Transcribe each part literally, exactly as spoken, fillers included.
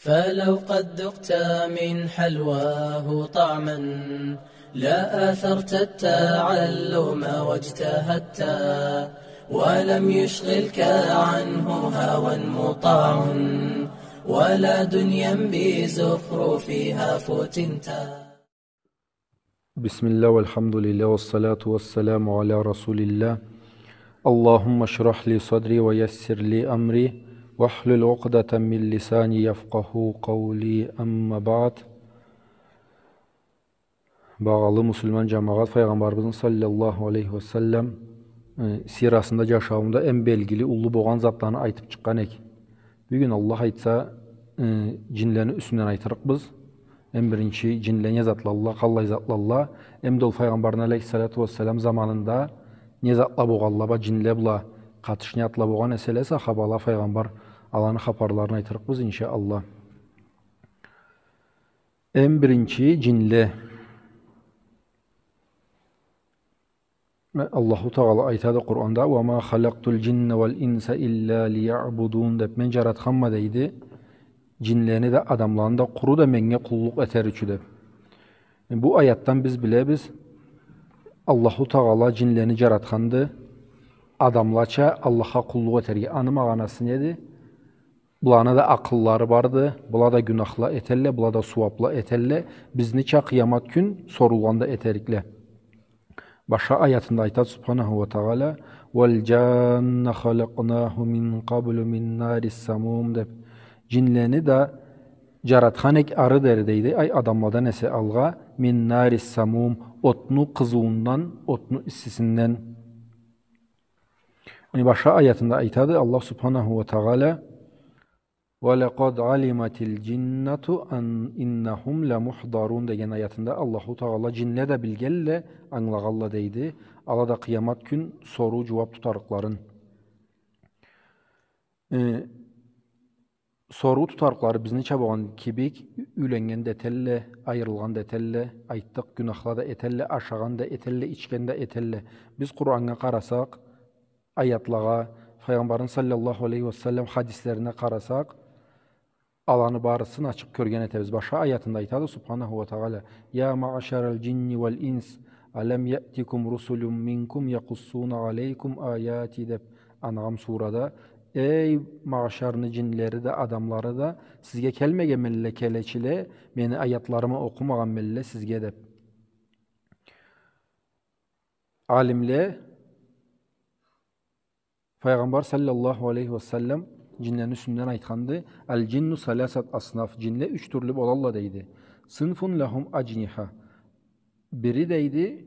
فلو قد ذقت من حلواه طعما لآثرت التعلم واجتهدت، ولم يشغلك عنه هوى مطاع ولا دنيا بزخرفها فتنت. بسم الله والحمد لله والصلاة والسلام على رسول الله. اللهم اشرح لي صدري ويسر لي أمري واحلل عقدة من لساني يفقهوا قولي. أما بعد. Багъалы муслиман джамагъат, Файгъамбарыбызны саллаллаху алейхи ва саллам, э, сирасында, джашауунда эм белгили, уллу богъан затланы айтыб чыкъгъан эк. Бюгюн, Аллах айтса, э, джинлени юсюнден айтырыкъбыз. Эм биринчи, джинле не затлалла, къаллай затлалла, эм да ол Файгъамбарны алейхиссалату вассалам заманында не затла богъалла, бла джинле бла къатышнятла богъан эселе сахабала, Файгъамбар, аланы хапарларын айтырыкъбыз, иншаАллах. Эм биринчи, джинле. Аллаху Тагъала айтады Къуранда: «وما خلقت الجن والإنس إلا ليعبدون», — деб, «Мен джаратханма, — дейди, — джинлени да, адамланы да къуру да меннге къуллукъ этер ючюн», — деб. Э, бу аятдан биз билебиз, Аллаху Тагъала джинлени джаратханды адамлача Аллахха къуллукъ этерге. Аны магъанасы неди? Буланы да акъыллары барды, була да гюнахла этелле, була да сууабла этелле, бизнича къыямат кюн сорулгъан да этерикле. Башха аятында айтады Субханаху ва Тагъала: «والجان خلقناه من قبل من نار السموم», — деб. Джинлени да джаратхан эк ары дери, дейди, ай, адамладан эсе алгъа, «من نار السموم», отну къызыуундан, отну иссисинден. Яни башха аятында айтады Аллах Субханаху ва Тагъала: «ولقد علمت الجنة أن-، إنهم لمحضرون», — деген аятында Аллаху Тагъала: «Джинле да билгелле, ангылагъалла, — дейди, — ала да къыямат кюн соруу-джууаб тутарыкъларын». Э, соруу тутарыкълары бизнича богъан кибик, юйленнген да этелле, айырылгъан да этелле, айтдыкъ, гюнахла да этелле, ашагъан да этелле, ичген да этелле. Биз Къураннга къарасакъ, аятлагъа, Файгъамбарны саллаллаху алейхи ва саллам хадислерине къарасакъ, аланы барысын ачыкъ кёрген этебиз. Башха аятында айтады Субханаху ва Тагъала: «يا معشر الجن والإنس ألم يأتكم رسل منكم يقصون عليكم آياتي», — деб, Анъам сурада: «Эй, магъшарны джинлери да, адамлары да, сизге келмегенмелле келечиле, мени аятларымы окъумагъанмелле сизге?» — деб. Алимле Файгъамбар саллаллаху алейхи ва саллам джинлени юсюнден айтханды: «الجن ثلاثة أصناف», джинле юч тюрлю болалла, дейди. «صنف لهم أجنحة». Бири, дейди,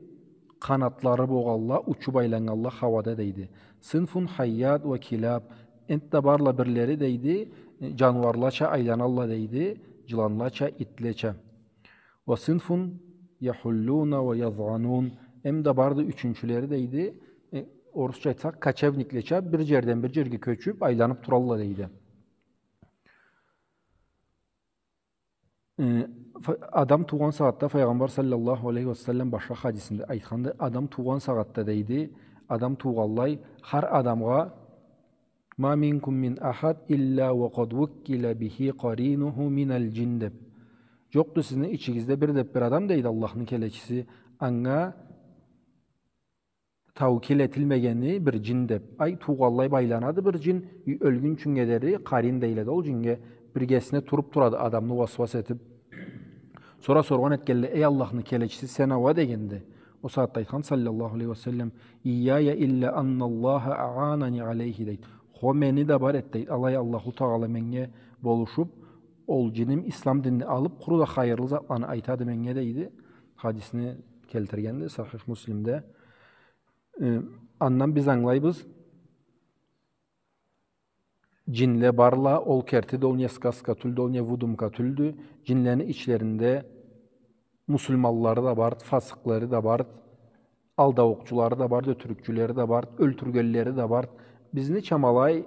къанатлары богъалла, учуб айланнганла хауада, дейди. «صنف حيات وكلاب». Энтда барла бирлери, дейди, джаныуарлача айланалла, дейди, джыланлача, итлеча. «وصنف يحلون ويظعنون». Эм да барды ючюнчюлери, дейди, э, орусча айтсакъ, кочевниклеча, бир джерден бир джерге кёчюб, айланыб туралла, дейди. Э, фа-, адам туугъан сагъатда Файгъамбар саллаллаху алейхи ва саллам башха хадисинде айтханды, адам туугъан сагъатда, дейди, адам туугъанлай, хар адамгъа «ما منكم من أحد إلا وقد وكل به قرينه من الجن», — деб. «Джокъду сизни ичигизде бир деб бир адам, — дейди Аллахны келечиси, — анга таукил этилмегени бир джин», — деб. Ай, туугъанлай байланады бир джин, и-, ёлгюнчюннге дери къарин дейледи ол джиннге, биргесине туруб турады адамны уасуас этиб. Сора соргъан этгелле: «Эй Аллахны келечиси, сен а уа?» — дегенде, ол сагъатда айтхан, саллаллаху алейхи ва саллам: «إياي إلا أن الله أعانني عليه», — дейди. «Хо, мени да бар эд, — дейди, — алай Аллаху Тагъала меннге болушуб, ол джиним ислам динни алыб, къуру да хайырлы затланы айтады меннге», — дейди. Хадисни келтиргенди Сахих Муслимде. Э, андан биз ангылайбыз, джинле барла, ол керти да, ол не сказка тюлдю, ол не выдумка тюлдю. Джинлени ичлеринде муслиманлары да бар, фасыкълары да бар, алдаукъчулары да бар, ётюрюкчюлери да бар, ёлтюргенлери да бар. Бизнича ма алай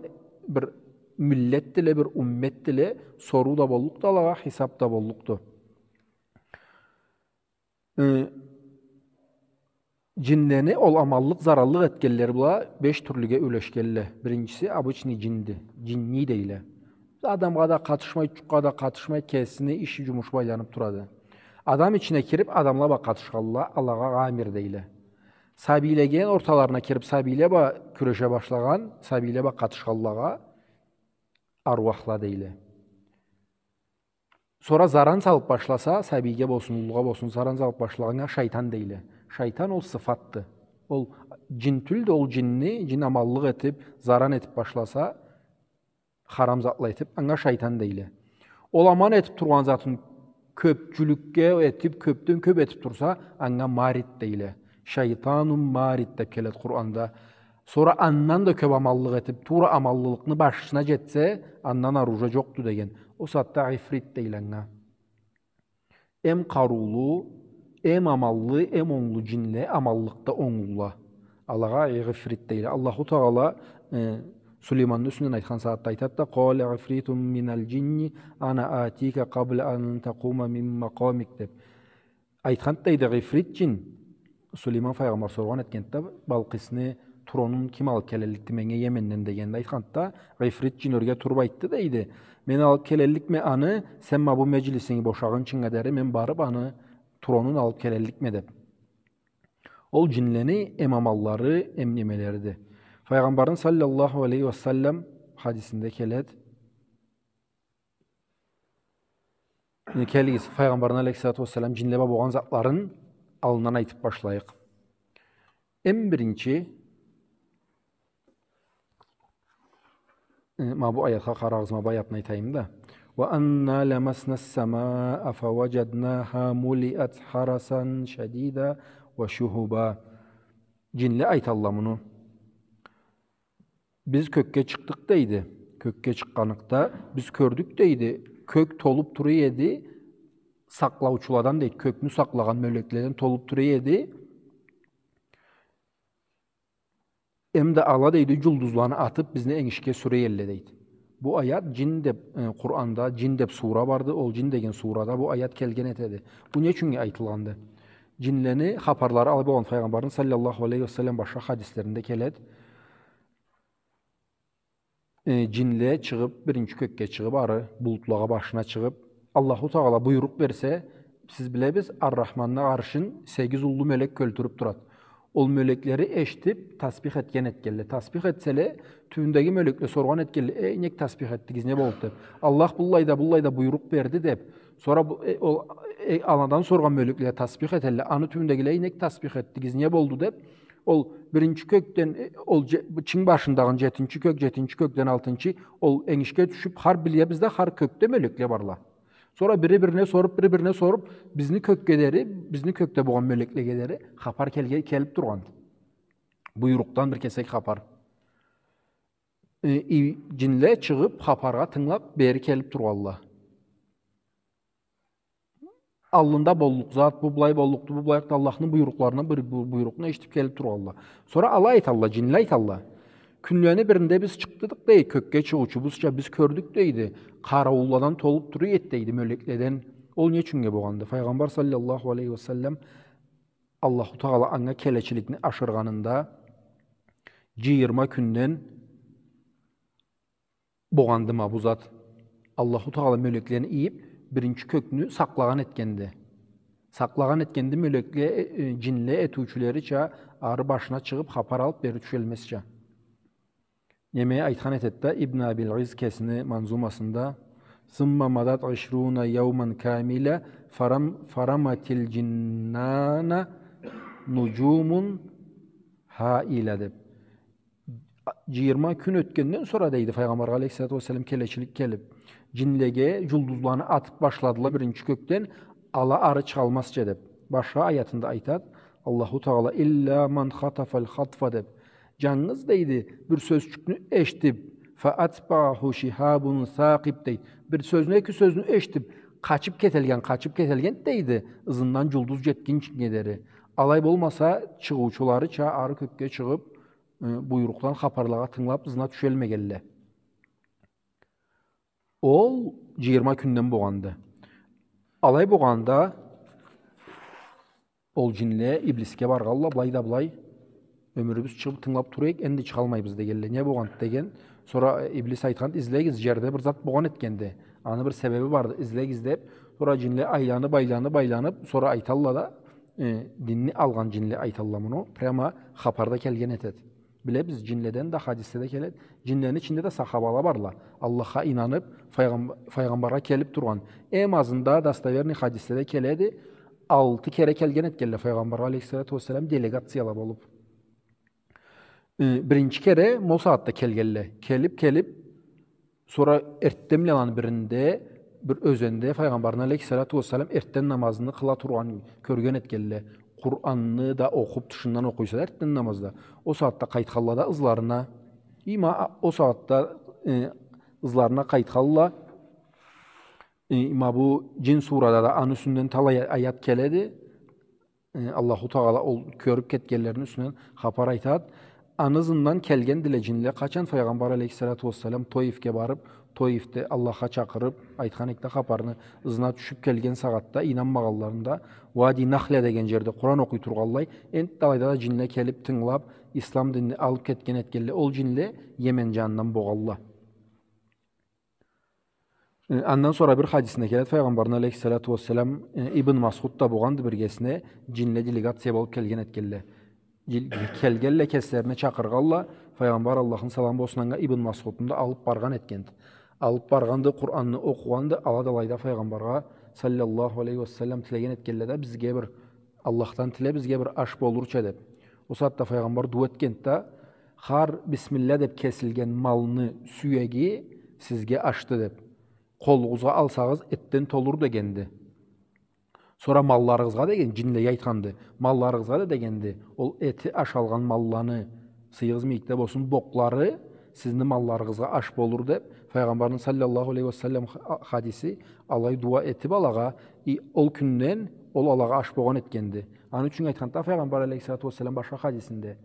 бир миллетдиле, бир умметдиле, соруу да боллукъду алагъа, хисаб да боллукъду. Э, джинлени ол аманлыкъ, зараллыкъ этгенле бла беш тюрлюге юлешгелле. Биринчиси обычный джинди, джинни дейле. Адамгъа да къатышмайды, джукъгъа да къатышмайды, кесини иши, джумушу бла айланыб турады. Адам ичине кириб, адамла бла къатышханла, алагъа гъамир дейле. Сабийлеге, орталарына кириб, сабийле бла кюреше башлагъан, сабийле бла къатышханлагъа аруахла дейле. Сора заран салыб башласа, сабийге болсун, уллугъа болсун, заран салыб башлагъаннга шайтан дейле. Шайтан ол сыфатды. Ол джин тюлдю, ол джинни, джин аманлыкъ этиб, заран этиб башласа, харам затла этиб, анга шайтан дейле. Ол аман этиб тургъан затын кёбчюлюкге этиб, кёбден кёб этиб турса, анга марид дейле. Шайтанун марид деб келеди Къуранда. Сора андан да кёб аманлыкъ этиб, туура аманлылыкъны башына джетсе, андан ары уже джокъду деген. Ол сагъатда ифрит дейле анга. Эм къарыулу, эм аманлы, эм онглу джинле, аманлыкъда онглула. Алагъа ифрит дейле. Аллаху Тагъала, э, Сулейманны юсюнден айтхан сагъатда айтады да: «Къала ифритун миналь джинни ана атика къабла ан такъума мин макъамик», — деб. Айтханды дейди, ифрит джин, Сулейман файгъамбар соргъан этгенди да, Балкъисни тронун ким алыб келелликди меннге Йеменден дегенде, айтханды да, ифрит джин ёрге туруб айтды дейди: «Мен алыб келелликме аны, сен ма бу меджлисинги бошагъынчынга дери мен барыб аны тронун алыб келелликме», — деб. Ол джинлени эм аманлары, эм немелериди. Файгъамбарны саллаллаху алейхи ва саллам хадисинде келеди. Э, келигиз, Файгъамбарны алейхиссалату вассалам джинле бла болгъан затларын аллындан айтыб башлайыкъ. Эм биринчи, э, ма бу аятха къарагъыз, ма бу аятны айтайым да. «Ва анна ламасна ас-самаа фаваджаднаха мулиат харасан шадида ва шухуба». Джинле айталла муну. Биз кёкге чыкъдыкъ, дейди. Кёкге чыкъгъаныкъда биз кёрдюк, дейди. Кёк толуп тура эди, сакълаучуладан, дейди. Кёкню сакълагъан мёлекледен толуп тура эди. Эм да ала, дейди, джулдузланы атып, бизни энгишге сюре элле, дейди. Бу аят джин деп, э, Къуранда джин деп сура барды, ол Джин деген сурада бу аят келген этеди. Бу не ючюннге айтылгъанды? Джинлени хапарлары алай болгъан, Файгъамбарны саллаллаху алейхи ва саллам башха хадислеринде келеди. Э, джинле чыгъып, биринчи кёкге чыгъып, ары булутлагъа башына чыгъып, Аллаху Тагъала буйрукъ берсе, сиз билебиз, Ар-Рахманны аршын сегиз уллу мёлек кёлтюрюп турады. Ол мёлеклери эшитип, тасбих этген этгенле. Тасбих этселе, тюбюндеги мёлекле соргъан этгенле: «Эй, нек тасбих этдигиз, не болду?» — деп. Аллах быллай да, быллай да буйрукъ берди деп. Сора бу, э, ол, э, аладан соргъан мёлекле тасбих этелле. Аны тюбюндегиле: «Эй, нек тасбих этдигиз, не болду?» — деп. Ол биринчи кёкден, э, ол же-, бу чынг башындагъы джетинчи кёк, джетинчи кёкден алтынчы, ол энгишге тюшюп, хар билебиз да, хар кёкде мёлекле барла. Сора бири-бирине соруп, бири-бирине соруп, бизни кёкге дери, бизни кёкде болгъан мёлеклеге дери хапар келге-, келип тургъанды. Буйрукъдан бир кесек хапар. Э, и-, джинле чыгъып, хапаргъа тынгылап, бери келип тургъанла. Аллында боллукъ зат, бу былай боллукъду, бу былайлыкъды, Аллахны буйрукъларына бир бу-, буйрукъну эшитип келип тургъанла. Сора алай айталла, джинле айталла. Кюнлени биринде биз чыкъдыкъ, дейди, кёкге чыгъыучу, бу сагъатча биз кёрдюк, дейди, къарауулладан толуп тура эди, дейди, мёлекледен. Ол не ючюннге болгъанды? Файгъамбар саллаллаху алейхи ва саллам, Аллаху Тагъала анга келечиликни ашыргъанында, джыйырма кюнден болгъанды ма бу зат. Аллаху Тагъала мёлеклени ийип, биринчи кёкню сакълагъан этгенди. Сакълагъан этгенди мёлекле, э, э, джинле этиучюлерича, ары башына чыгъып, хапар алып, бери тюшелмезча. Неме айтхан этеди да Ибн Абил Изз кесини манзумасында: «Сумма мадат ишруна яуман камила фарам-, фараматил джиннана нуджумун хаила», — деп. Джыйырма кюн ётгенден сора, дейди, Файгъамбаргъа алейхиссалату вассалам келечилик келип, джинлеге джулдузланы атып башладыла биринчи кёкден, ала ары чыгъалмазча деп. Башха аятында айтады Аллаху Тагъала: «Илля ман хатафаль хатфа», — деп. Джангыз, дейди, бир сёзчюкню эшитип, «фа атбаъаху шихабун сакъиб», — дейди. Бир сёзню, эки сёзню эшитип, къачып кетелген, къачып кетелген, дейди, ызындан джулдуз джетгинчинге дери. Алай болмаса, чыгъыучуларыча ары кёкге чыгъып, э, буйрукъдан хапарлагъа тынгылап, ызына тюшелмегенле. Ол джыйырма кюнден болгъанды. Алай болгъанда, ол джинле иблисге баргъанла, былай да былай, ёмюрюбюз чыгъып тынгылап тура эдик, энди чыгъалмайбыз дегенле. Не болгъанды деген, Сора, э, иблис айтхан: «Излегиз, джерде бир зат болгъан этгенди. Аны бир себеби барды, излегиз», — деп. Сора джинле айланып, айланып, айланып, сора айталла да, э, динни алгъан джинле айталла муну. Прямо хапарда келген этеди. Билебиз, джинледен да хадисде да келеди. Джинлени ичинде да сахабала барла. Аллахха ийнанып, файгъам-, файгъамбаргъа келип тургъан. Эм азында достоверный хадисде да келеди. Алты кере келген этгенле файгъамбаргъа алейхиссалату уассалам делегацияла болуп. Э, биринчи кере ма ол сагъатда келгенле. Келип, келип, сора эртденбла аланы биринде, бир ёзенде файгъамбарны алейхиссалату уассалам эртден намазны къыла тургъанын кёрген этгенле. Къуранны да окъуп, тышындан окъуйса да эртден намазда. Ол сагъатда къайтханла да ызларына. И ма ол сагъатда, э, ызларына къайтханла. Э, ма бу Джин сурада да аны юсюнден талай аят келеди. Э, Аллаху Тагъала ол кёрюп кетгенлерини юсюнден хапар айтады. Аны ызындан келгендиле джинле. Къачан файгъамбар алейхиссалату уассалам Тоифге барып, Тоифде Аллахха чакъырып, айтхан эдик да хапарны, ызына тюшюп келген сагъатда, ийнанмагъанларында, Уади Нахля деген джерде Къуран окъуй тургъанлай, энтда алайда да джинле келип, тынгылап, ислам динни алып кетген этгенле. Ол джинле Йемен джанындан болгъанла. Э, андан сора бир хадисинде келеди, файгъамбарны алейхиссалату уассалам, э, Ибн Масъуд да болгъанды биргесине, джинле делегация болуп келген этгенле. Джин-, келгенле, кеслерине чакъыргъанла, файгъамбар, Аллахны саламы болсун анга, Ибн Масъудну да алып баргъан этгенди. Алып баргъанды, Къуранны окъугъанды, ала да алайда файгъамбаргъа саллаллаху алейхи уа саллам тилеген этгенле да: «Бизге бир Аллахдан тиле, бизге бир аш болурча», — деп. Ол сагъатда файгъамбар дуа этгенди да: «Хар бисмилля деп кесилген малны сюеги сизге ашды», — деп. «Къолугъузгъа алсагъыз, этден толур», — дегенди. Сора «малларыгъызгъа» деген, джинлеге айтханды. «Малларыгъызгъа да», — дегенди, — «ол эти ашалгъан малланы, сыйыгъыз мийикде болсун, бокълары сизни малларыгъызгъа аш болур», — деп, файгъамбарны саллаллаху алейхи уа саллам ха-, хадиси, алай дуа этип алагъа, и ол кюнден ол алагъа аш болгъан этгенди. Аны ючюн айтханды файгъамбар алейхиссалату уассалам башха хадисинде,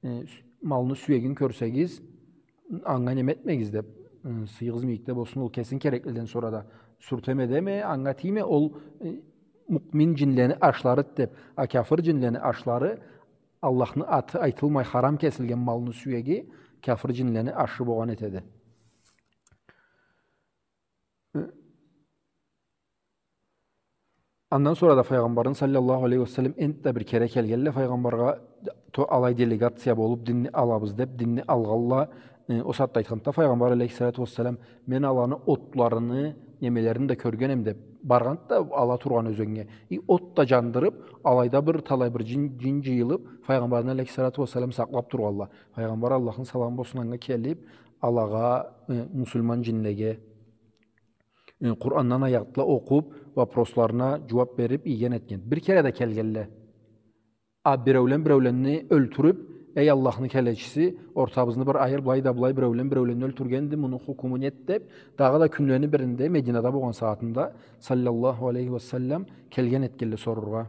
э, с-, «Малны сюегин кёрсегиз, анга неме этмегиз», — деп, э, «Сыйыгъыз мийикде болсун, ол кесин кереклиден сора да сюртеме деме, анга тийме, ол, э, муъмин джинлени ашларыды», — деп. А кяфыр джинлени ашлары, Аллахны аты айтылмай, харам кесилген малны сюеги кяфыр джинлени ашы болгъан этеди. Андан сора да файгъамбарны саллаллаху алейхи уа саллам энтда бир кере келгенле файгъамбаргъа, то-, алай делегация болуп, динни алабыз деп, динни алгъанла. Э, ол сагъатда айтханды файгъамбар алейхиссалату уассалам: «Мен аланы отларыны, немелерин да кёргенем», — деп. Баргъанды да ала тургъан ёзеннге. И от да джандырып, алайда бир талай бир джин, джин джыйылып, файгъамбарны алейхиссалату уассалам сакълап тургъанла. Файгъамбар, Аллахны саламы болсун анга, келип, алагъа, э, муслиман джинлеге, э, Къурандан аятла окъуп, вопросларына джууап берип ийген этген. Бир кере да келгенле. А биреулен биреуленни ёлтюрюп: «Эй Аллахны келечиси, ортабызны бир айыр, былай да былай биреулен биреуленни ёлтюргенди, муну хукму неди?» — деп, дагъыда кюнлени биринде, Мединада болгъан сагъатында, саллаллаху алейхи уа саллам, келген этгенле сорургъа.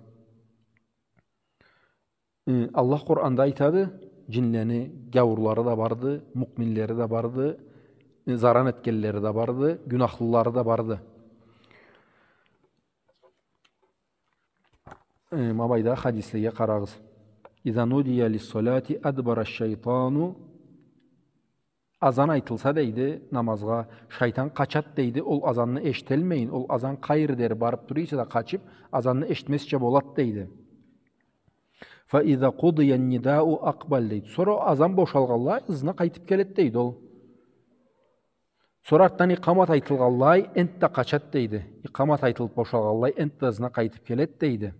Э, Аллах Къуранда айтады, джинлени гяуурлары да барды, муъминлери да барды, э, заран этгенлери да барды, гюнахлылары да барды. Э, ма былайда хадислеге къарагъыз. «Иза нудия лиссалати адбара шайтану». Азан айтылса, дейди, намазгъа, шайтан къачады, дейди, ол азанны эшителмейин, ол азан къайры дери барып тура эсе да къачып, азанны эшитмезча болады, дейди. «Фа иза къудия нидау акъбал», — дейди. Сора азан бошалгъанлай, ызына къайтып келеди, дейди, ол. Сора артдан икъамат айтылгъанлай, энтда къачады, дейди. Икъамат айтылып бошалгъанлай, энтда ызына къайтып келеди, дейди.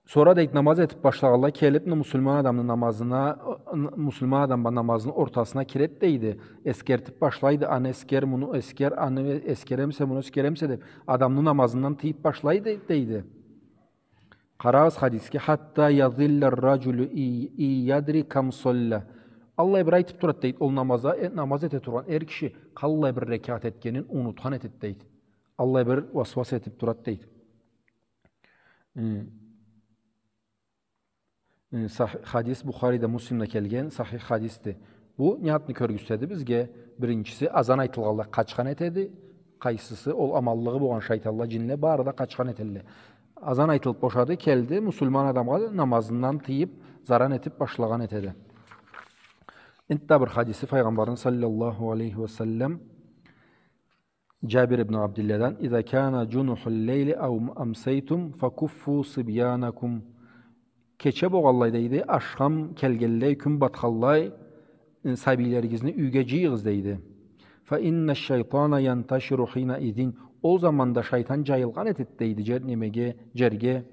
Сора, дейди, намаз этип башлагъанлай келип, муслиман адамны намазына, муслиман адам бла намазны ортасына киреди, дейди. Эскертип башлайды, аны эскер, муну эскер, аны эскеремисе, муну эскеремисе деп, адамны намазындан тыйып башлайды, дейди. Къарагъыз хадисге: «Хатта язилля ар-раджулю и, и ядри кам салля». Аллай бир айтып турады, дейди, ол намаза, э, намаз эте тургъан эр киши къаллай бир рекат этгенин унутхан этеди, дейди. Аллай бир уасуас этип турады, дейди. Э, э, сах-, хадис Бухариде, Муслимде келген сахих хадисди. Бу не затны кёргюзтеди бизге? Биринчиси, азан айтылгъанлай къачхан этеди. Къайсысы ол аманлыгъы болгъан шайтанла, джинле, бары да къачхан этелле. Азан айтылып бошады, келди, муслиман адамгъа намазындан тыйып, заран этип башлагъан этеди. Энтда бир хадиси Файгъамбарны саллаллаху алейхи ва саллам, Джабир ибн Абдилладан: «Иза кана джунухул лейли ау амсайтум факуффу сибьянакум». Кече болгъанлай, дейди, ашхам келгенлей, кюн батханлай, э, сабийлеригизни юйге джыйыгъыз, дейди. «Фа инна шайтана янташиру хина изин». Ол заманда шайтан джайылгъан этет, дейди, джер-, немеге, джерге.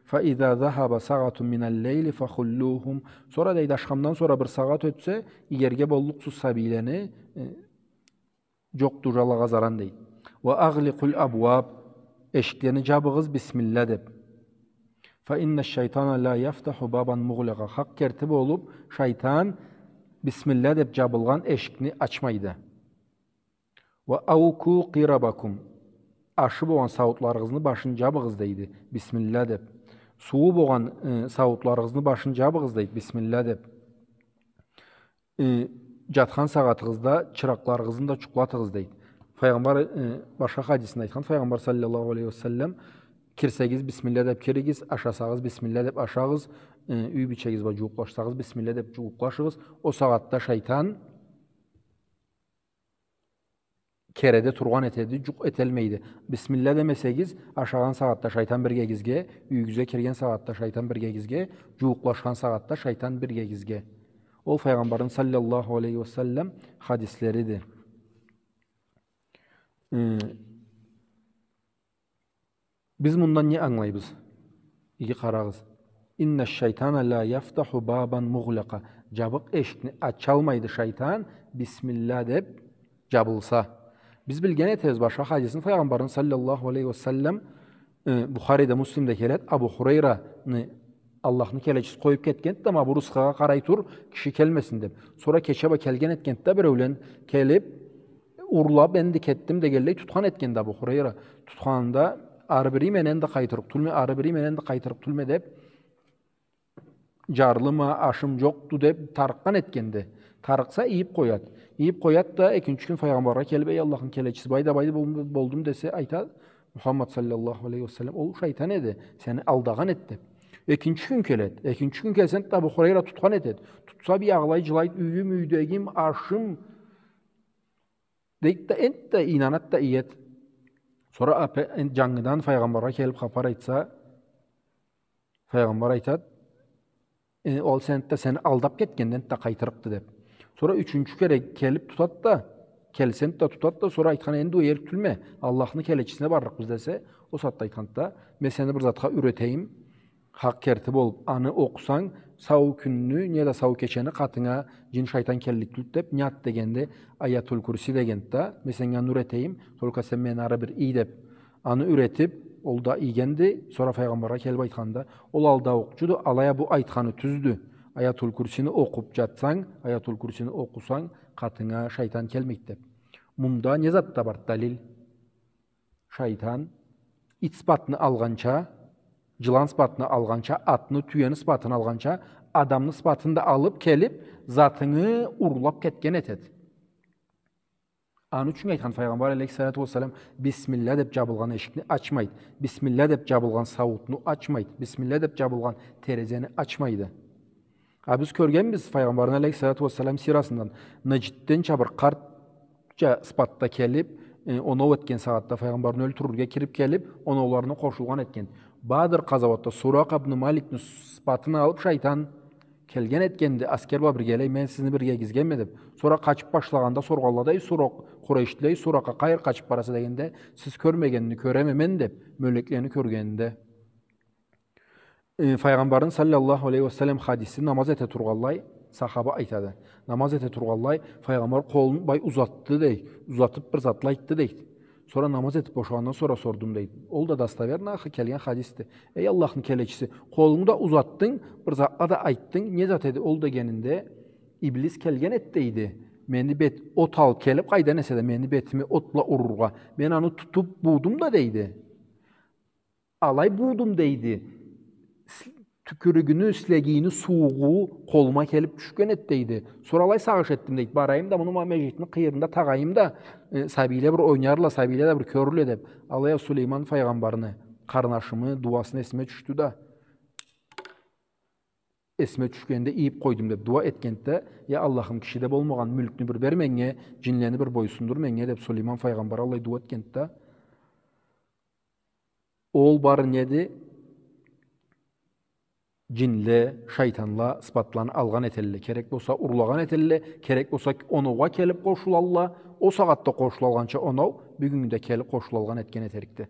«Фа иза захаба сагъатун минал лейли фахуллухум». Сора, дейди, ашхамдан сора бир сагъат ётсе, ийерге боллукъсуз сабийлени, э, джокъду джалагъа заран, дейди. «Ва агъликъул абуаб», эшиклени джабыгъыз, бисмилла деб. «Фа инна шайтана ла яфтаху бабан мугълакъа». Хакъ керти болуб, шайтан бисмилла деб джабылгъан эшикни ачмайды. «Ва ауку къирабакум». Ашы болгъан сауутларыгъызны башын джабыгъыз, дейди, бисмилла деб. Сууу болгъан, э, сауутларыгъызны башын джабыгъыз, дейди, бисмилла деб. Э, джатхан сагъатыгъызда чыракъларыгъызны да джукълатыгъыз, дейди. Файгъамбар, э, башха хадисинде айтхан, Файгъамбар саллаллаху алейхи ва саллам: «Кирсегиз, бисмилла деб киригиз, ашасагъыз, бисмилла деб ашагъыз, э, юй бийчегиз бла джууукълашсагъыз, бисмилла деб джууукълашыгъыз». Ол сагъатда шайтан кереде тургъан этеди, джукъ этелмейди. Бисмилла демесегиз, ашагъан сагъатда шайтан биргегизге, юйюгюзге кирген сагъатда шайтан биргегизге, джууукълашхан сагъатда шайтан биргегизге. Ол Файгъамбарны саллаллаху алейхи ва саллам хадислериди. Э, Биз мындан не ангылайбыз? Иги къарагъыз. «Инна шайтана ла яфтаху бабан мугълакъа». Джабыкъ эшикни ачалмайды шайтан, бисмилла деб джабылса. Биз билген этебиз, башха хадисни Файгъамбарны саллаллаху алейхи ва саллам, э, Бухариде, Муслимде келед, Абу Хурайраны Аллахны келечиси къоюб кетгенди да, ма бу рысхыгъа къарай тур, киши келмесин деб. Сора кече бла келген этгенди да, биреулен келиб, урлаб, энди кетдим дегенлей, тутхан этгенди Абу Хурайра. Тутханында, ары бир ийменен да къайтырыкъ тюлме, ары бир ийменен да къайтырыкъ тюлме деб, джарлыма, ашым джокъду деб, тарыкъгъан этгенди. Тарыкъса, ийиб къояд. Ийиб къояд да, экинчи кюн Файгъамбаргъа келиб: «Эй Аллахны келечиси, былай да былай бол-, болдум», — десе, айтад Мухаммад саллаллаху алейхи ва саллам: «Ол шайтан эди, сени алдагъан эди», — деб. Экинчи кюн келед. Экинчи кюн келсенг да, Абу Хурайра тутхан этед. Тутса, биягъылай джылайд: «Юйюм, юйдегим, ашым», — дейд да, энтда ийнанад да иед. Сора апе-, эн-, джангыдан Файгъамбаргъа келиб хапар айтса, Файгъамбар айтад: «Э, ол сен да, сени алдаб кетгенди, энтда къайтырыкъды», — деб. Сора ючюнчю кере келиб тутад да, келсенг да тутад да, сора айтхан: «Энди ол эрип тюлме, Аллахны келечисине барлыкъбыз», — десе, ол сагъатда айтханды да: «Мен сени бир затха юретейим, хакъ керти болуб, аны окъусанг, сау кюнню неда сау кечени къатынга джин, шайтан келлик тюлдю», — деб, не зат дегенди, Аятул Курси дегенди да, «Мен сеннге аны юретейим, только сен мени ары бир ий», — деб, аны юретиб, ол да ийгенди. Сора Файгъамбаргъа келиб айтханда: «Ол алдаукъчуду, алай а бу айтханы тюздю. Аятул Курсини окъуб джатсанг, Аятул Курсини окъусанг, къатынга шайтан келмейди», — деб. Мында не зат да бар далил? Шайтан ит сыпатны алгъанча, джылан сыпатны алгъанча, атны, тюени сыпатын алгъанча, адамны сыпатын да алыб келиб, затынгы урлаб кетген этед. Аны ючюн айтхан Файгъамбар алейхиссалату уассалам: «Бисмилла деб джабылгъан эшикни ачмайд, бисмилла деб джабылгъан сауутну ачмайд, бисмилла деб джабылгъан терезени ачмайды». А биз кёргенбиз Файгъамбарны алейхиссалату уассалам сирасындан, Наджидденча бир къартча сыпатда келиб, э, оноу этген сагъатда, Файгъамбарны ёлтюрюрге кириб келиб, оноуларына къошулгъан этген. Бадр къазауатда Суракъа ибн Маликни сыпатын алыб шайтан, келген этгенди аскер бла биргелей: «Мен сизни биргегизгенме?» — деб. Сора къачыб башлагъанда соргъанла да: «Эй Суракъ-, Къурейшлиле, эй Суракъа, къайры къачыб бараса?» — дегенде: «Сиз кёрмегенни кёреме мен», — деб, мёлеклени кёргенинде. Э, Файгъамбарны саллаллаху алейхи ва саллам хадиси, намаз эте тургъанлай, сахаба айтады. Намаз эте тургъанлай, Файгъамбар къолун былай узатды, дей, узатыб бир затла айтды, дейди. Сора намаз этиб бошагъандан сора сордум, дейди. Ол да достоверно, ахы, келген хадисди. «Эй Аллахны келечиси, къолунгу да узатдынг, бир затла да айтдынг, не зат эди ол?» — дегенинде, «Иблис келген эди, — дейди, — мени бет-, от алыб келиб, къайдан эсе да, мени бетими от бла урургъа. Мен аны тутуб буудум да, — дейди. — Алай буудум, — дейди, — с-, тюкюрюгюню, слегийни суугъу къолума келиб тюшген эди, — дейди. — Сора алай сагъыш этдим, — дейди, — барайым да, муну ма межгитни къыйырында тагъайым да, э, сабийле бир ойнарла, сабийле да бир кёрле», — деб. Алай а Сулейман файгъамбарны къарнашымы дууасы эсиме тюшдю да. эсиме тюшгенде ийип къойдум деп дуа этгенди да, я Аллахым, кишиде болмагъан мюлкню бир бер меннге, джинлени бир бойсундур меннге деп Сулейман файгъамбар аллай дуа этгенди да. Ол бары неди? Джинле, шайтанла сыфатланы алгъан этелле. Керек болса урлагъан этелле, керек болса оноугъа келип къошулалла, ол сагъатда къошулалгъанча оноу, бюгюн да келип къошулалгъан этген этерикди.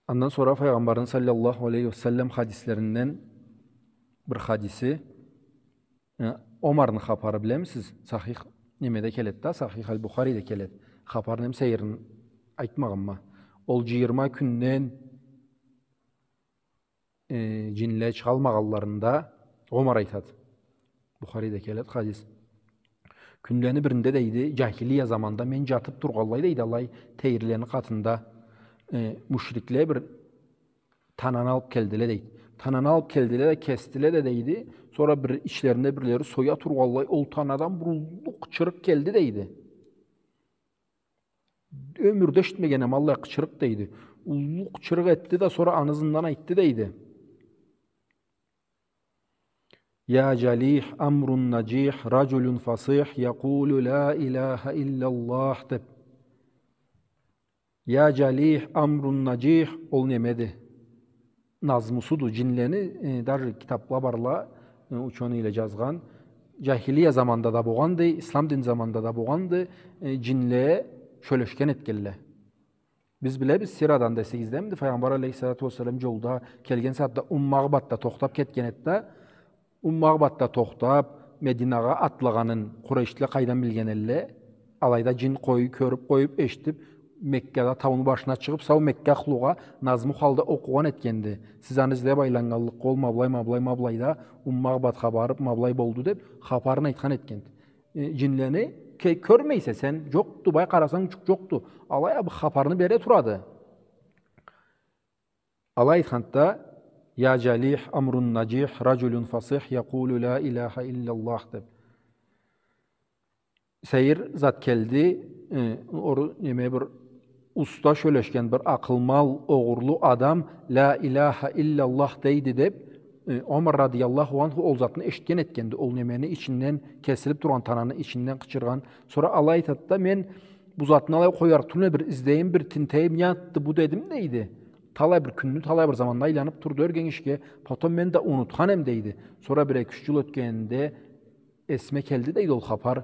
Андан сора Файгъамбарны саллаллаху алейхи ва саллам хадислеринден бир хадиси, э, Омарны хапары, билемисиз? Сахих немеде келеди да, Сахих аль-Бухариде келеди. Хапарын эм сейирин айтмагъанма. Ол джыйырма кюнден э, джинле чыгъалмагъанларында Омар айтады. Бухариде келеди хадис. Кюнлени биринде, дейди, джахилия заманда мен джатып тургъанлай, дейди, алай тейрилени къатында, э, мушрикле бир тананы алып келдиле, дейди. Тананы алып келдиле да, кесдиле да, дейди. Сора бир ичлеринде бирлери соя тургъанлай, ол танадан бир уллу къычырыкъ келди, дейди. Ёмюрде эшитмеген эм аллай къычырыкъ, дейди. Уллу къычырыкъ этди да, сора аны ызындан айтды, дейди. يا جليح أمر نجيح رجل فصيح يقول لا إله إلا الله деп. يا جليح أمر نجيح, ол немеди? Назмусуду, джинлени, э, даже китапла барла, э, учёныйле джазгъан. Джахилия заманда да болгъанды, ислам дин заманда да болгъанды, э, джинле сёлешген этгенле. Биз билебиз, сирадан да эсигиздемиди, Файгъамбар алейхиссалату уассалам джолда келген сагъатда Умму Агъбатда тохтап кетген эди да, Умму Агъбатда тохтап, Мединагъа атлагъанын къурейшлиле къайдан билген элле? Алайда джин къой-, кёрюп къоюп, эшитип, Меккада тауну башына чыгъып, сау Мекка ахлугъа назму халда окъугъан этгенди. Сиз аны излеп айланнганлыкъгъа ол ма былай, ма былай, ма былайда Умму Агъбатха барып, ма былай болду деп, хапарын айтхан этгенди. Э, джинлени ке-, кёрмейсе сен, джокъду, бай къарасанг, джукъ джокъду. Алай а бу хапарны бере турады. Алай айтханда, يا جليح أمر نجيح رجل فصيح يقول لا إله إلا الله деп. Сейир зат келди, э, ору, неме, бир уста сёлешген, бир акъылмал, огъурлу адам لا إله إلا الله дейди деп, э, Омар радыяллаху анху ол затны эшитген этгенди, ол немени ичинден, кесилип тургъан тананы ичинден къычыргъан. Сора алай айтады да, мен бу затны алай къоярыкъ тюлме, бир излейим, бир тинтейим, не затды бу дедим, дейди. Талай бир кюнню, талай бир заманны айланып турду ёрге-энгишге. Потом мен да унутхан эм, дейди. Сора бир эки-юч джыл ётгенинде эсиме келди, дейди, ол хапар.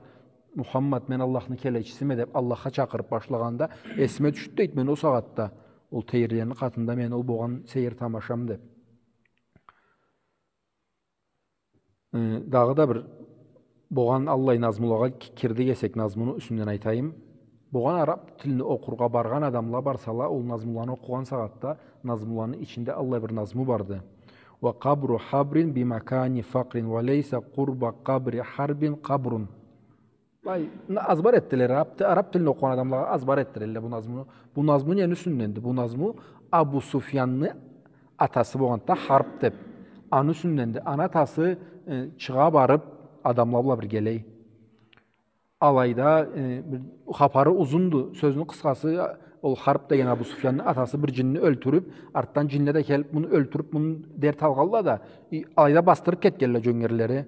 Мухаммад, мен Аллахны келечисиме деп, Аллахха чакъырып башлагъанда, эсиме тюшдю, дейди, мен ол сагъатда, ол тейрилени къатында мен ол болгъан сейир тамашам деп. Э, дагъыда бир болгъан аллай назмулагъа ки-, кирдик эсек, назмуну юсюнден айтайым. Болгъан араб тилни окъургъа баргъан адамла барсала, ол назмуланы окъугъан сагъатда назмуланы ичинде аллай бир назму барды. وقبر حبر بمكان فقر وليس قرب قبر حرب قبر. Бай, муну азбар этдиле, араб ти-, араб тилни окъугъан адамлагъа азбар этдирелле бу назмуну. Бу назму нени юсюнденди? Бу назму Абу Суфьянны атасы болгъанды да, Харб деп. Аны юсюнденди. Аны атасы, э, чыгъа барып, адамла бла биргелей. Алайда, э, бир хапары узунду. Сёзню къысхасы, ол Харб деген Абу Суфьянны атасы бир джинни ёлтюрюп, артдан джинле да келип, муну ёлтюрюп, муну дерт алгъалла да, и, алайда басдырып кетгелле джёнгерлери.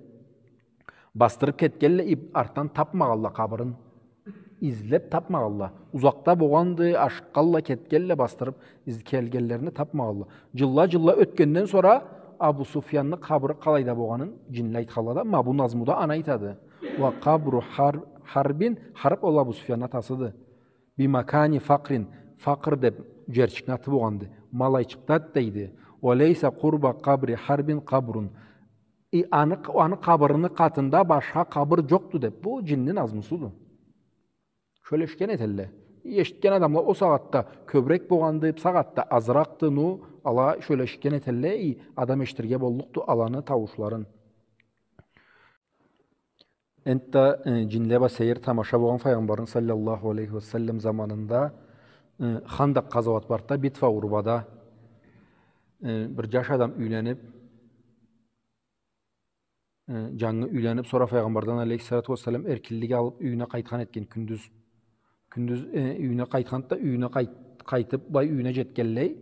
Басдырып кетгелле, и артдан тапмагъалла къабырын. Излеп тапмагъалла. Узакъда болгъанды, ашыкъгъалла, кетгелле, басдырып, из-, келгенлеринде тапмагъалла. Джылла, джылла ётгенден сора Абу Суфьянны къабыры къалайда болгъанын джинле айтхалла да, ма бу назмуда аны айтады. وقبر حر-, حرب, Харб ол Абу Суфьянны атасыды. بمكان فقر, Факър деп джерчикни аты болгъанды. Ма алайчыкъдады, дейди. وليس قرب قبر حرب قبر. И, аны, аны къабырыны къатында башха къабыр джокъду деп. Бу джинни назмусуду. Сёлешген этелле. Эшитген адамла ол сагъатда кёбюрек болгъанды, бусагъатда азыракъды, ну, ала сёлешген этелле, и, адам эшитирге боллукъду аланы тауушларын. Энтда, э, джинле бла сейир тамаша болгъан Файгъамбарны саллаллаху алейхи ва саллам заманында, э, Хандакъ къазауат барды да, битва, урбада, э, бир джаш адам юйленип, э, джангы юйленип, сора Файгъамбардан алейхиссалату уассалам эркинлик алып, юйюне къайтхан этген кюндюз. Кюндюз, э, юйюне къайтханды да, юйюне къайт-, Къайтып, былай юйюне джетгенлей,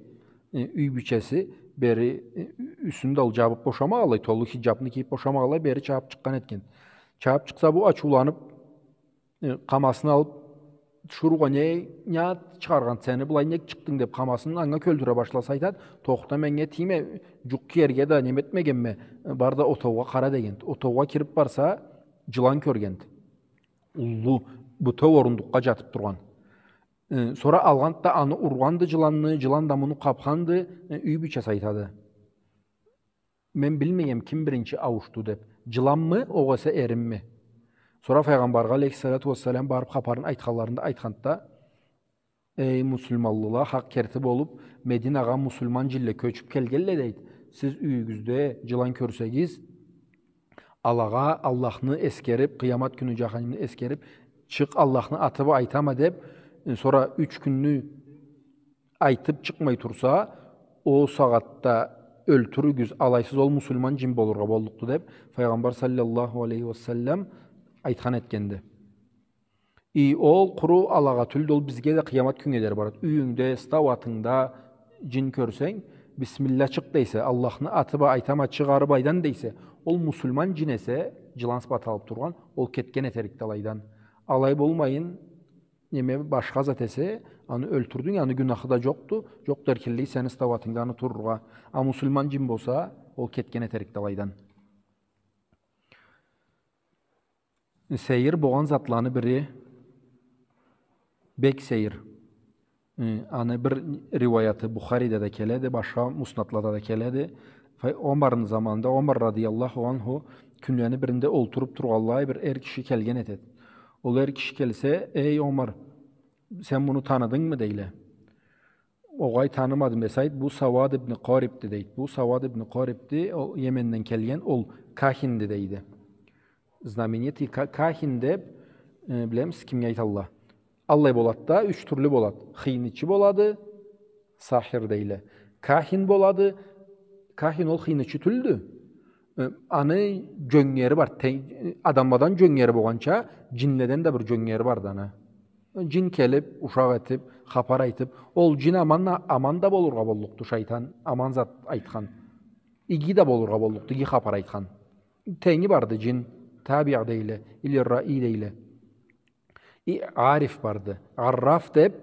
э, юй бийчеси бери, э, ю-, юсюн да ол джабып бошамагъанлай, толу хиджабны кийип бошамагъанлай, бери чабып чыкъгъан этген. Чабып чыкъса, бу ачыуланып, э, къамасын алып, «Тиширыугъа не, не чыгъаргъанды сени, былай нек чыкъдынг?» — деп, къамасын анга кёлтюре башласа, айтат: «Тохта, меннге тийме, джукъ киерге да неме этмегенме, э, бар да отоугъа къара», — дегенди. Отоугъа кирип барса, джылан кёргенди. Уллу, бютеу орундукъгъа джатып тургъан. Э, сора алгъанды да аны ургъанды джыланны, джылан да муну къапханды, э, юй бийчеси айтады: «Мен билмегем ким биринчи ауушду», — деп. «Джыланмы, огъесе эримми?» Сора Файгъамбаргъа алейхиссалату уассалам барып хапарын айтханларында айтханды да: «Эй, муслиманлыла, хакъ керти болуп, Мединагъа муслиман джинле кёчюп келгенле, — дейди. — Сиз юйюгюзде джылан кёрсегиз, алагъа Аллахны эсгерип, къыямат кюню, джаханимни эсгерип, чыкъ, Аллахны аты бла айтама деп, э, сора юч кюнню айтып чыкъмай турса, ол сагъатда ёлтюрюгюз, алайсыз ол муслиман джин болургъа боллукъду», — деп Файгъамбар саллаллаху алейхи уа саллам айтхан этгенди. И ол къуру алагъа тюлдю, ол бизге да къыямат кюннге дери барады. Юйюнгде, стауатынгда джин кёрсенг, «Бисмилла, чыкъ», — дейсе, «Аллахны аты бла айтама, чыгъары былайдан», — дейсе, ол муслиман джин эсе, джылан сыпаты алып тургъан, ол кетген этерикди алайдан. Алай болмайын, неме, башха зат эсе, аны ёлтюрдюнг, аны гюнахы да джокъду, джокъду эркинлиги сени стауатынгда аны турургъа. А муслиман джин болса, ол кетген этерикди алайдан. Сейир болгъан затланы бири бек сейир. Э, аны бир риуаяты Бухариде да келеди, башха муснадлада да келеди. Фа-, Омарны заманында, Омар радияллаху анху, кюнлени биринде олтуруп тургъанлай бир эр киши келген этеди. Ол эр киши келсе: «Эй, Омар, сен муну таныдынгмы?» — дейле. «Огъай, танымадым», — десе, айт: «Бу Сауад ибн Къарибди», — дейди. «Бу Сауад ибн Къарибди, ол Йеменден келген, ол кахинди», — дейди. Знаменитый ка-, кахин деп, э, билемисиз кимге айталла? Аллай болады да, юч тюрлю болады. Хыйнычы болады, сахир дейле. Кахин болады, кахин ол хыйнычы тюлдю. Э, аны джёнгери бар, те-, адамладан джёнгери болгъанча, джинледен да бир джёнгери барды аны. Джин келип, ушакъ этип, хапар айтып, ол джин аман, аман да болургъа боллукъду, шайтан аман зат айтхан. Иги да болургъа боллукъду, иги хапар айтхан. Тенги барды джин, табиъ дейле, или раи дейле. И ариф барды. Арраф деп,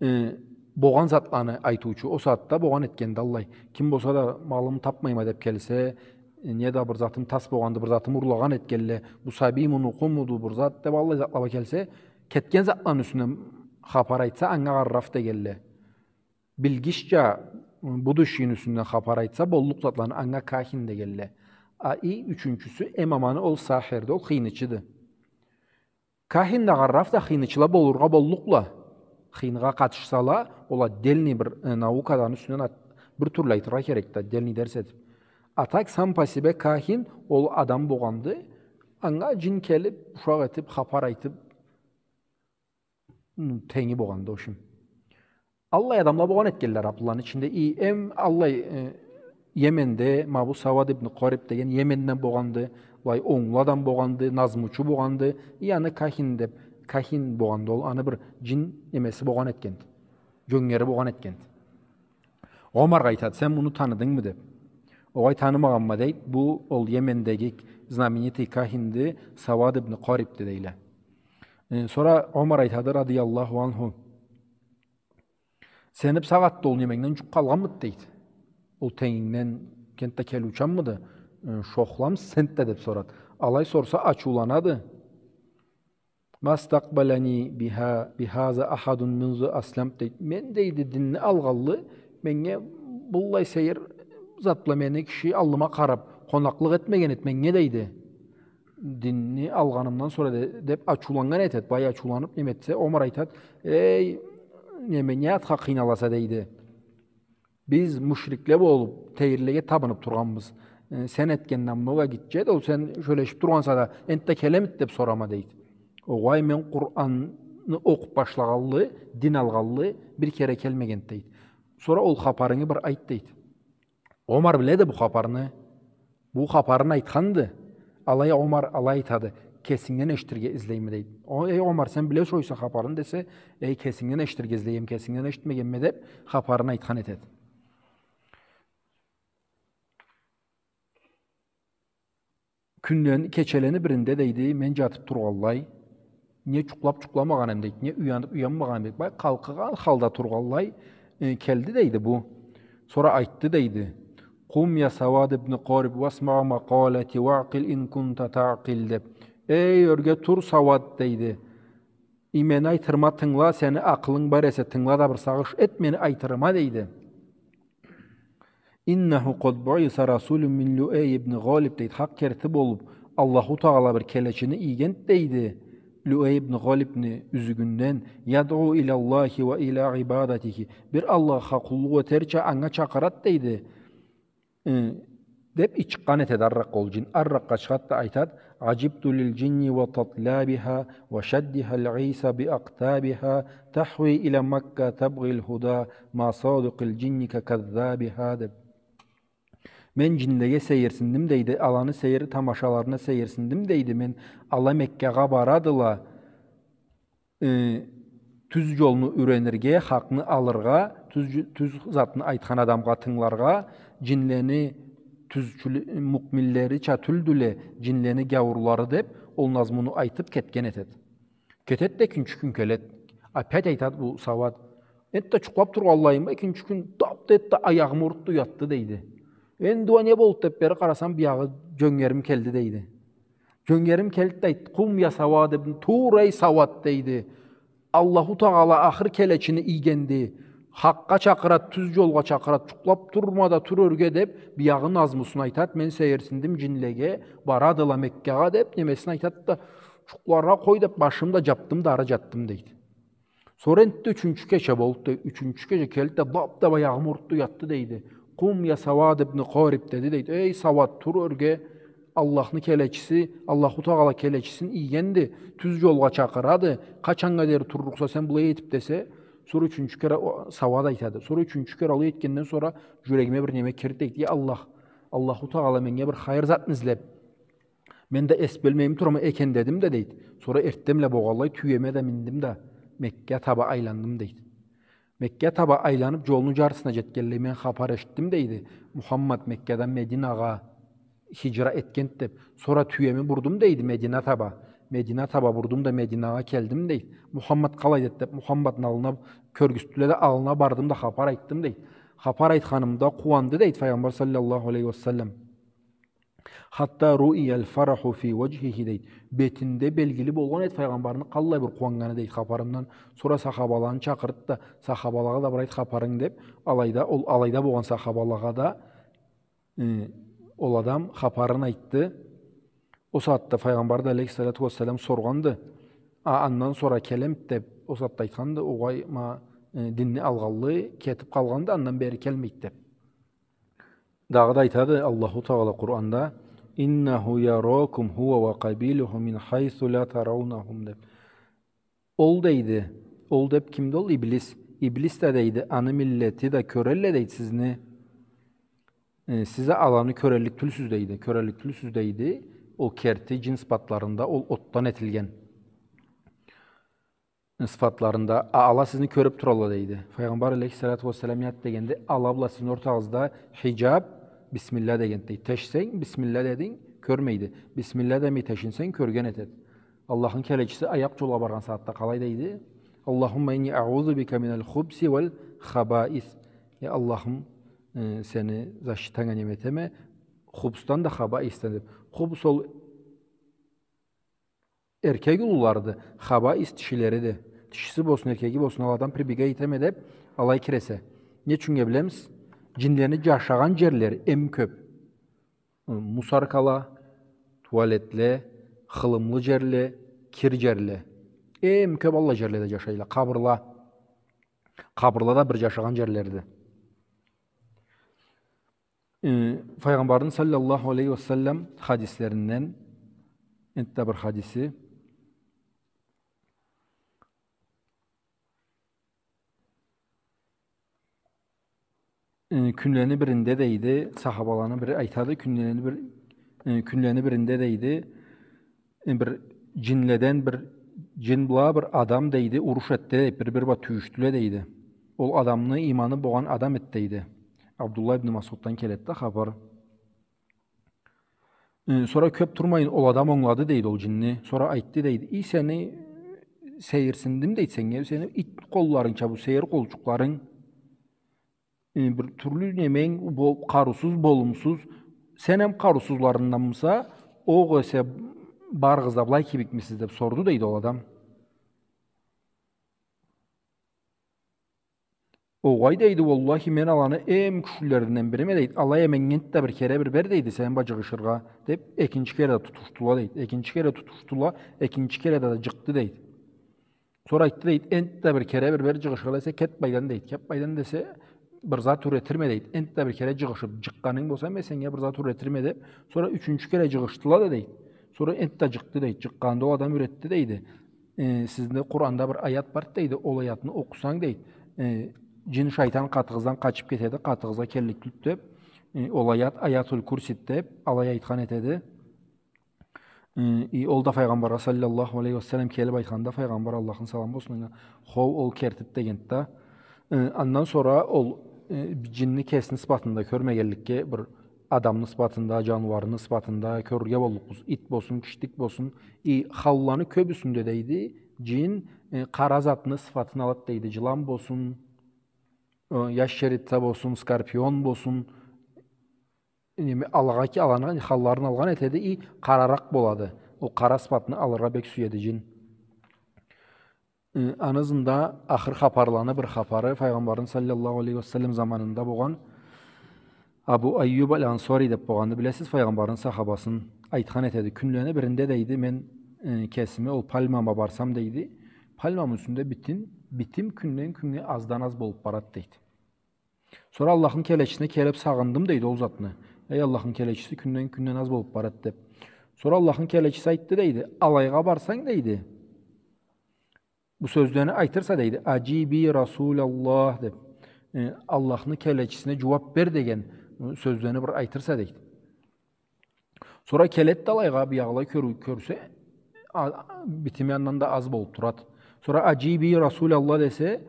э, болгъан затланы айтыучу. Ол сагъатда болгъан этгенди аллай. Ким болса да, «Малымы тапмайма», — деп келсе, э, неда бир затым тас болгъанды, бир затым урлагъан этгенле, бу сабийми, унукъумуду, бир зат деп аллай затла бла келсе, кетген затланы юсюнден хапар айтса, анга арраф дегенле. Билгичча, будущийни юсюнден хапар айтса, боллукъ затланы, анга кахин дегенле. А и ючюнчюсю, эм аманы, ол сахирди, ол хыйнычыды. Кахин да, арраф да хыйнычыла болургъа боллукъла. Хыйныгъа къатышсала, ол отдельный бир, э, наукады, аны юсюнден ат-, бир тюрлю айтыргъа керекди, отдельный дерс этип. А так сам по себе кахин ол адам болгъанды, анга джин келип, ушакъ этип, хапар айтып, м, тенги болгъанды, ошим. Аллай адамла болгъан этгенле араплыланы ичинде. И эм аллай, э, Йеменде, ма бу Сауад ибн Къариб деген Йеменден болгъанды, былай онглу адам болгъанды, назмучу болгъанды, и аны кахин деп, кахин болгъанды ол, аны бир джин немеси болгъан этгенди. Джёнгери болгъан этгенди. Омаргъа айтады: «Сен муну таныдынгмы?» — деп. «Огъай, танымагъанма», — дейди. «Бу ол Йемендеги знаменитый кахинди, Сауад ибн Къарибди», — дейле. Э, сора Омар айтады, радияллаху анху: «Сени бусагъатда ол неменгден джукъ къалгъанмыды?» — дейди. «Ол тенгингден кентда келиучанмыды? Э, шохламысыз сен да?» — деп сорады. Алай сорса, ачыуланады. «Ма стакъбалани биха-, бихаза ахадун мунзу асламт», — дейди. «Мен, — дейди, — динни алгъанлы, меннге быллай сейир зат бла мени киши аллыма къарап, къонакълыкъ этмеген эди меннге», — дейди. «Динни алгъанымдан сора», — де-, деп ачыуланнган этеди. Бай ачыуланып неме этсе, Омар айтады: «Эй, неме, не затха къыйналаса?» — дейди. «Биз мушрикле болуп, тейрилеге табынып тургъанбыз. Э, сен этгенден много гитчеди, ол сен сёлешип тургъанса да, энтда келемиди деп сорама», — дейди. «Огъай, мен Къуранны окъуп башлагъанлы, дин алгъанлы, бир кере келмегенди», — дейди. «Сора ол хапарынгы бир айт», — дейди. Омар биледи бу хапарны. Бу хапарны айтханды. Алай Омар алай айтады: кесингден эшитирге излейме, дейди. О, эй, Омар, сен билесе ойса хапарын десе, эй, кесингден эшитирге излейме, кесингден эшитмегенме, деп, хапарын айтхан этеди. Кюнлени, кечелени биринде, дейди, мен жатып тургъанлай, не джукълап джукъламагъан эм, дейди, не уянып уянмагъан эм, дейди. Бай, къалкъыгъан халда тургъанлай, э, келди, дейди, бу. Сора айтды, дейди: «قم يا سواد بن قارب واسمع مقالتي واعقل إن كنت تعقل», — деп. Эй, ёрге тур, Сауад, дейди. И мени айтырыма тынгыла, сени акъылынг бар эсе, тынгыла да бир сагъыш эт мени айтырыма, дейди. «إنه قد بعث رسول من لؤي بن غالب», дейди. Хакъ керти болуп, Аллаху Тагъала бир келечини ийгенди, дейди, Луэй ибн Гъалибни юзюгюнден, «يدعو إلى الله وإلى عبادته». Бир Аллахха къуллукъ этерча, анга чакъырады, дейди. Э, деп, и чыкъгъан этеди, арракъ ол джин. Арракъгъа чыгъады да айтады: «عجبت للجن وتطلابها وشدها العيسى بأقتابها تهوي إلى مكة تبغي الهدى ما صادق الجن ككذابها», — деп. Мен джинлеге сейирсиндим, дейди, аланы сейир тамашаларына сейирсиндим, дейди. Мен, ала Меккагъа барадыла, э, тюз джолну юренирге, хакъны алыргъа, тюз, тюз затны айтхан адамгъа тынгыларгъа, джинлени тюзчюле-, муъминлерича тюлдюле, джинлени гяуурлары, деп, ол назмуну айтып кетген этеди. Кетеди да, экинчи кюн келеди. Опять айтады бу Сауад: «Энтда джукълап тургъанлайыма, экинчи кюн дап да этди да, аягъымы урду да уятды», — дейди. «Энди уа не болду?» — деп, бери къарасам, биягъы джёнгерим келди, дейди. Джёнгерим келди да айтды: «قم يا سواد بن، тур, эй, Сауад», — дейди. «Аллаху Тагъала ахыр келечини ийгенди. Хакъгъа чакъырады, тюз джолгъа чакъырады, джукълап турма да, тур ёрге», — деп, биягъы назмусун айтады. «Мен сейирсиндим джинлеге, барадыла Меккагъа», — деп, немесин айтады да, «джукъларгъа къой», — деп, башымы да джапдым да, ары джатдым, дейди. Сора энтда ючюнчю кече болду, дейди. Ючюнчю кече келди да, дап да аягъымы урду да уятды, дейди. «قم يا سواد بن قارب», — деди, дейди. «Эй, Сауад, тур ёрге, Аллахны келечиси, Аллаху Тагъала келечисин ийгенди, тюз джолгъа чакъырады. Къачаннга дери турлукъса сен былай этип?» — десе, сора ючюнчю кере о, Сауад айтады. Сора ючюнчю кере алай этгенден сора джюрегиме бир неме кирди, дейди. «Я Аллах, Аллаху Тагъала меннге бир хайыр затны излеп, мен да эс бёлмейми турама экен дедим да», — дейди. Сора эртденбла болгъанлай тюеме да миндим да, Меккагъа таба айландым, дейди. Меккагъа таба айланып, джолну джарысына джетгенлей, мен хапар эшитдим, дейди. Мухаммад Меккадан Мединагъа хиджра этгенди деп. Сора тюеми бурдум, дейди, Медина таба. Медина таба бурдум да, Мединагъа келдим, дейди. Мухаммад къалайда эди деп, Мухаммадны аллына, кёргюзтдюле да, аллына бардым да, хапар айтдым, дейди. Хапар айтханымда къууанды, дейди, Файгъамбар саллаллаху алейхи ва саллам. «حتى رؤي الفرح في وجهه», дейди. Бетинде белгили болгъан эди Файгъамбарны къаллай бир къууаннганы, дейди, хапарымдан. Сора сахабаланы чакъырды да, сахабалагъа да бир айт хапарынгы деп, алайда, ол алайда болгъан сахабалагъа да, э, ол адам хапарын айтды. Ол сагъатда Файгъамбар да, алейхиссалату уассалам, соргъанды: «А, андан сора келемиди?» — деп, ол сагъатда айтханды: «Огъай, ма, э, динни алгъанлы кетип къалгъанды, андан бери келмейди», — деп. Дагъыда айтады Аллаху Тагъала Къуранда: «إنه يراكم هو وقبيله من حيث لا ترونهم», — деп. Ол, дейди, ол деп кимди ол? Иблис. Иблис да, дейди, аны миллети да кёрелле, дейди, сизни. Э, сиз а аланы кёреллик тюлсюз, дейди. Кёреллик тюлсюз, дейди. Ол керти джин сыфатларында, ол отдан этилген сыфатларында, а ала сизни кёрюп туралла, дейди. Файгъамбар алейхиссалату уассалам не айтды дегенде, ала бла сизни ортагъызда хиджаб, бисмилла дегенди, дейди. Тешсенг, бисмилла дединг, кёрмейди. Бисмилла демей тешинсенг, кёрген этеди. Аллахны келечиси аякъ джолгъа баргъан сагъатда къалай дейди? «اللهم إني أعوذ بك من الخبث والخبائث». Эй Аллахым, э, сени защитанга неме этеме, хубсдан да, хабаисден да. Хубс ол эркек улуларыды, хабаис тишилериди. Тишиси болсун, эркеги болсун, аладан прибегать этеме деп, алай киресе. Не ючюннге билемиз? Джинлени джашагъан джерлери эм кёп. Мусоркала, туалетле, хылымлы джерле, кир джерле. Эм кёп аллай джерледе джашайла. Къабырла. Къабырла да бир джашагъан джерлериди. Э, Файгъамбарны саллаллаху алейхи ва саллам хадислеринден энтда бир хадиси. Э, кюнлени биринде, дейди, сахабаланы бири айтады, кюнлени бир, э, кюнлени биринде, дейди, э, бир джинледен бир джин бла бир адам, дейди, уруш этди, бир-бири бла тюйюшдюле, дейди. Ол адамны иманы болгъан адам эди, дейди. Абдуллах ибн Масъуддан келеди да хапар. Э, сора кёп турмайын ол адам онглады, дейди, ол джинни. Сора айтды, дейди: «Ий, сени сейирсиндим, дейди, сеннге, сени ит къолларынгча бу сейир къолчукъларынг, э, бир тюрлю неменг, бол-, къарыусуз, болумсуз, сен эм къарыусузларынданмыса, огъесе барыгъыз да былай кибикмисиз?» — деп сорду, дейди, ол адам. «Огъай, — дейди, — уаллахи, мен аланы эм кючлюлеринден бириме, — дейди, — алай а меннге энтда бир кере бир бер, — дейди, — сени бла джыгъышыргъа», — деп, экинчи кере да тутушдула, дейди. Экинчи кере тутушдула, экинчи кере да джыкъды, дейди. Сора айтды, дейди: «Энтда бир кере бир бер, джыгъышыргъа эсе, кет былайдан», — дейди. «Кет былайдан десе, бир зат юретирме, — дейди. — Энтда бир кере джыгъышыб джыкъгъанынг болса, мен сеннге бир зат юретирме», — деп. Сора ючюнчю кере джыгъышдыла да, дейди. Сора энтда джыкъды, дейди. Джыкъгъанда ол адам юретди, дейди: «Э, сизде Къуранда бир аят барды, — дейди, — ол аятны окъусанг, — дейди, — э, джин, шайтан къатыгъыздан къачыб кетеди, къатыгъызгъа келлик тюлдю», — деп, э, ол аят Аятул Курсиди деп, алай айтхан этеди. Э, и ол да Файгъамбаргъа саллаллаху алейхи ва саллам келиб айтханда, Файгъамбар, Аллахны саламы болсун анга, «Хоу, ол кертиди», — дегенди да. Э, андан сора ол, э, джинни кесини сыфатында кёрмегенликге, бир адамны сыфатында, джаныуарны сыфатында кёрюрге боллукъбуз. Ит болсун, киштик болсун. И халланы кёбюсюнде, дейди, джин, э, къара затны сыфатын алады, дейди. Джылан болсун, э, ящерица болсун, скорпион болсун. Неме, алагъа ки-, аланы, халларын алгъан этеди, и къараракъ болады. Ол къара сыфатны алыргъа бек сюеди джин. Э, аны ызында ахыр хапарланы бир хапары, Файгъамбарны саллаллаху алейхи ва саллам заманында болгъан, Абу Айюб аль-Ансари деп болгъанны билесиз, Файгъамбарны сахабасын, айтхан этеди. Кюнлени биринде, дейди, мен, э, кесими ол пальмама барсам, дейди, пальмамы юсюнде битим, битим кюнден кюннге аздан аз болуб барады, дейди. Сора Аллахны келечисине келиб сагъындым, дейди, ол затны. Эй, Аллахны келечиси, кюнден кюннге аз болуб барады, деп. Сора Аллахны келечиси айтды, дейди, алайгъа барсанг, дейди, бу сёзлени айтырса, дейди, «Аджиби Расулаллах», — деп, э, Аллахны келечисине джууаб бер деген, э, сёзлени бир айтырса, дейди. Сора келеди да алайгъа, биягъылай кёр-, кёрсе, а, битими андан да аз болуб турады. Сора «Аджиби Расулаллах» десе,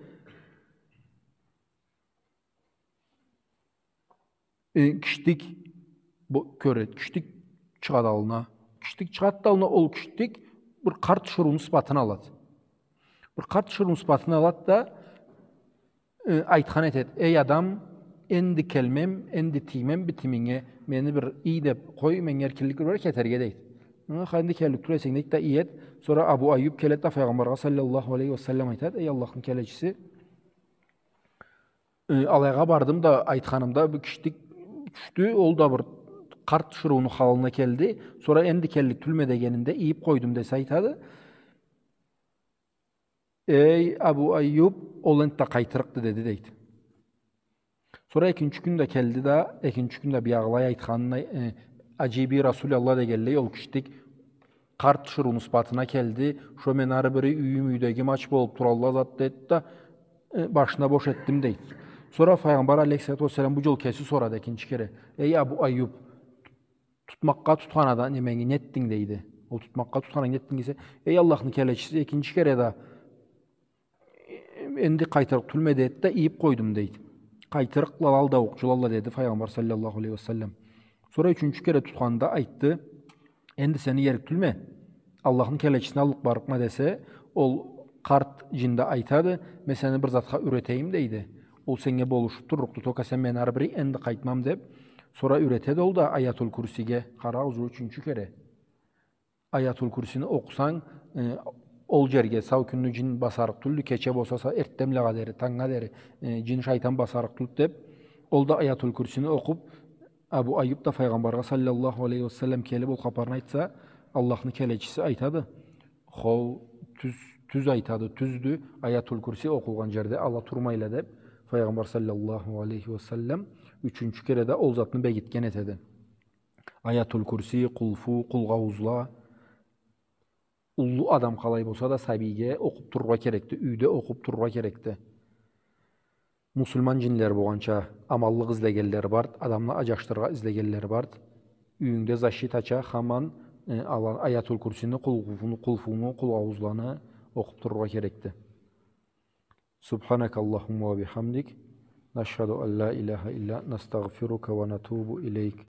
э, киштик бу-, кёреди, киштик чыгъады аллына. Киштик чыгъады да аллына, ол киштик бир къарт тиширыуну сыфатын алады. Бир къарт тиширыуну сыфатын алады да, э, айтхан этеди: «Эй адам, энди келмем, энди тиймем битиминге, мени бир ий деп къой, меннге эркинлик бир бер, кетерге», — дейди. «Хы, энди келлик тюл эсенг», — дейди да, иеди. Сора Абу Айюб келеди да Файгъамбаргъа саллаллаху алейхи ва саллам айтады: «Эй Аллахны келечиси, э, алайгъа бардым да, айтханымда, бир киштик тюшдю, ол да бир къарт тиширыуну халына келди. Сора энди келлик тюлме дегенимде, ийип къойдум», — десе, айтады: «Эй, Абу Айюб, ол энтда къайтырыкъды», — деди, дейди. Сора экинчи кюн да келди да, экинчи кюн да биягъылай айтханын, э, «Аджиби Расулаллах» дегенлей, ол киштик къарт тиширыуну сыфатына келди. «Шо мен ары бири юйюм, юйдегим ач болуп туралла зат», — деди да, э, «башына бош этдим», — дейди. Сора Файгъамбар алейхиссалату уассалам бу джол кеси сорады экинчи кере: «Эй, Абу Айюб, тутмакъгъа тутханада неменги нетдинг?» — дейди. «Ол тутмакъгъа тутханынг нетдинг?» — десе, «Эй, Аллахны келечиси, экинчи кере да энди къайтырыкъ тюлме деди да, ийип къойдум», — дейди. «Къайтырыкъла, ол да окъчулалла», — деди Файгъамбар саллаллаху алейхи ва саллам. Сора ючюнчю кере тутханда айтды: «Энди сени иерик тюлме. Аллахны келечисине аллыкъ барыкъма», — десе, ол къарт джин да айтады: «Мен сени бир затха юретейим», — дейди. «Ол сеннге болушуп турлукъду, только сен мен ары бири энди къайтмам», — деп. Сора юретеди ол да Аятул Курсиге. Къарагъыз, ючюнчю кере. Аятул Курсини окъусанг, э, ол джерге сау кюнню джин басарыкъ тюлдю, кече болса, са-, эртденблагъа дери, тангнга дери, э, джин, шайтан басарыкъ тюлдю деп, ол да Аятул Курсини окъуп, Абу Айюб да Файгъамбаргъа саллаллаху алейхи ва саллам келип ол хапарны айтса, Аллахны келечиси айтады: «Хоу, тюз, тюз айтады, тюздю, Аятул Курси окъулгъан джерде ала турмайла», — деп, Файгъамбар саллаллаху алейхи ва саллам ючюнчю кере да ол затны бегитген этеди. Аятул Курси, Къулфу, Къулгъаузла, уллу адам къалай болса да сабийге окъуп турургъа керекди, юйде окъуп турургъа керекди. Муслиман джинлери болгъанча аманлыкъ излегенлери барды, адамны аджашдырыргъа излегенлери барды. Юйюнгде защитача хаман э, ала-, Аятул Курсини, Къулгъуфуну, Къулфуну, Къулъаузланы окъуп турургъа керекди. سبحانك اللهم وبحمدك، نشهد أن لا إله إلا أنت، نستغفرك ونتوب إليك.